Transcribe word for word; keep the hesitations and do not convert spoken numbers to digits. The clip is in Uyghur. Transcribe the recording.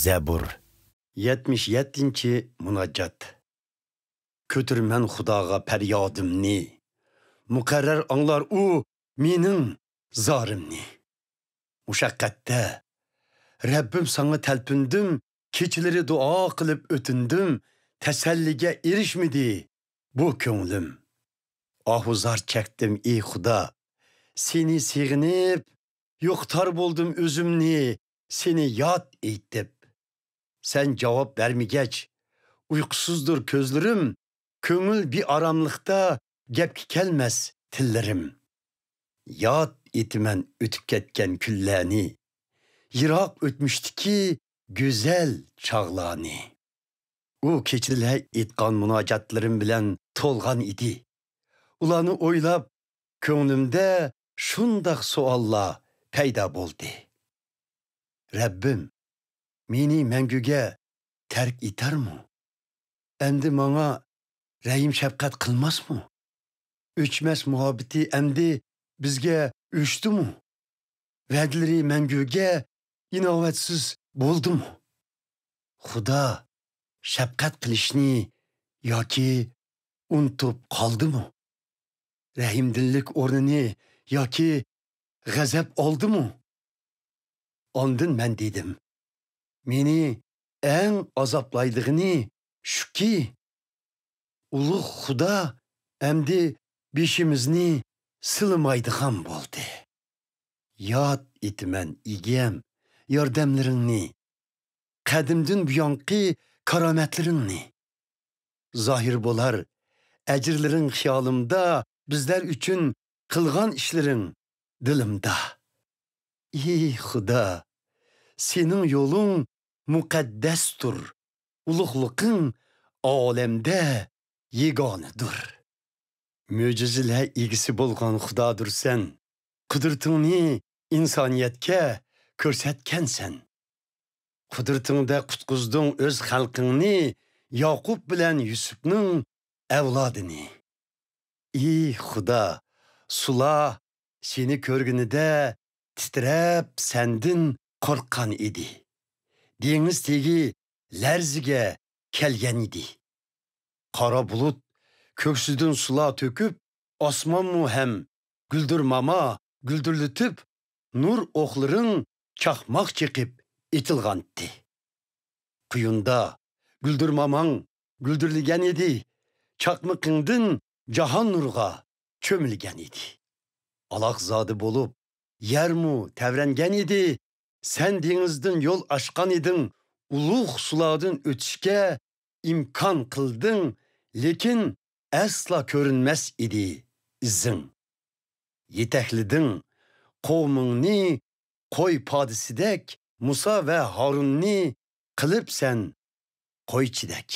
زەبۇر. يەتمىش يەتتىنچى مۇناجات. كۆتۈرىمەن خۇداغا پەريادىمنى. مۇقەررەر ئاڭلار ئۇ مېنىڭ زارىمنى. مۇشەققەتتە، رەببىم، ساڭا تەلپۈندۈم، كېچىلىرى دۇئا قىلىپ ئۆتۈندۈم، تەسەللىگە ئېرىشمىدى بۇ كۆڭلۈم. ئاھۇ زار چەكتىم، ئى خۇدا، سېنى سېغىنىپ، يوقىتار بولدۇم ئۆزۈمنى، سېنى ياد ئېيتىپ. سەن جاۋاب بەرمىگەچ، ئۇيقۇسىزدۇر كۆزلىرىم، كۆڭۈل بىئاراملىقتا گەپكە كەلمەس تىللىرىم. ياد ئېتىمەن ئۆتۈپ كەتكەن كۈنلەرنى، يىراق ئۆتمۈشتىكى گۈزەل چاغلارنى. ئۇ كېچىدىلا ئېيتقان مۇناجاتلىرىم بىلەن تولغان ئىدى. ئۇلارنى ئويلاپ، كۆڭلۈمدە شۇنداق سوئاللار پەيدا بولدى. رەببىم، مېنى مەڭگۈگە تەرك ئېتەرمۇ؟ ئەمدى ماڭا رەھىم-شەپقەت قىلماسمۇ؟ ئۆچمەس مۇھەببىتى ئەمدى بىزگە ئۆچتىمۇ؟ ۋەدىلىرى مەڭگۈگە ئىناۋەتسىز بولدىمۇ؟ خۇدا شەپقەت قىلىشنى ياكى ئۇنتۇپ قالدىمۇ؟ رەھىمدىللىك ئورنىنى ياكى غەزەپ ئالدىمۇ؟ ئاندىن مەن دېدىم، مېنى ئەڭ ئازابلايدىغىنى شۇكى، ئۇلۇغ خۇدا ئەمدى بېشىمىزنى سىلىمايدىغان بولدى. ياد ئېتىمەن، ئىگەم، ياردەملىرىڭنى، قەدىمدىن بۇيانقى كارامەتلىرىڭنى. زاھىر بولار ئەجىرلىرىڭ خىيالىمدا، بىزلەر ئۈچۈن قىلغان ئىشلىرىڭ دىلىمدا. ئى خۇدا، سېنىڭ يولۇڭ مۇقەددەستۇر، ئۇلۇغلۇقىڭ ئالەمدە يېگانىدۇر. مۆجىزىلەر ئىگىسى بولغان خۇدادۇرسەن، قۇدرىتىڭنى ئىنسانىيەتكە كۆرسەتكەنسەن. قۇدرىتىڭدە قۇتقۇزدۇڭ ئۆز خەلقىڭنى، ياقۇپ بىلەن يۈسۈپنىڭ ئەۋلادىنى. ئى خۇدا، سۇلار سېنى كۆرگىنىدە تىترەپ سەندىن قورققان ئىدى. دېڭىز تېگى لەرزىگە كەلگەن ئىدى. قارا بۇلۇت كۆكسىدىن سۇلار تۆكۈپ، ئاسمانمۇ ھەم گۈلدۈرماما گۈلدۈرلىتىپ، نۇر ئوقلىرىڭ چاقماق چېقىپ ئېتىلغانتى. قۇيۇندا گۈلدۈرماماڭ گۈلدۈرلىگەن ئىدى، چاقمىقىڭدىن جاھان نۇرغا چۆمۈلگەن ئىدى. ئالاقزادە بولۇپ، يەرمۇ تەۋرەنگەن ئىدى. سەن دېڭىزدىن يول ئاچقان ئىدىڭ، ئۇلۇغ سۇلاردىن ئۆتۈشكە ئىمكان قىلدىڭ، لېكىن ئەسلا كۆرۈنمەس ئىدى ئىزىڭ. يېتەكلىدىڭ قوۋمۇڭنى قوي پادىسىدەك، مۇسا ۋە ھارۇننى قىلىپ سەن قويچىدەك.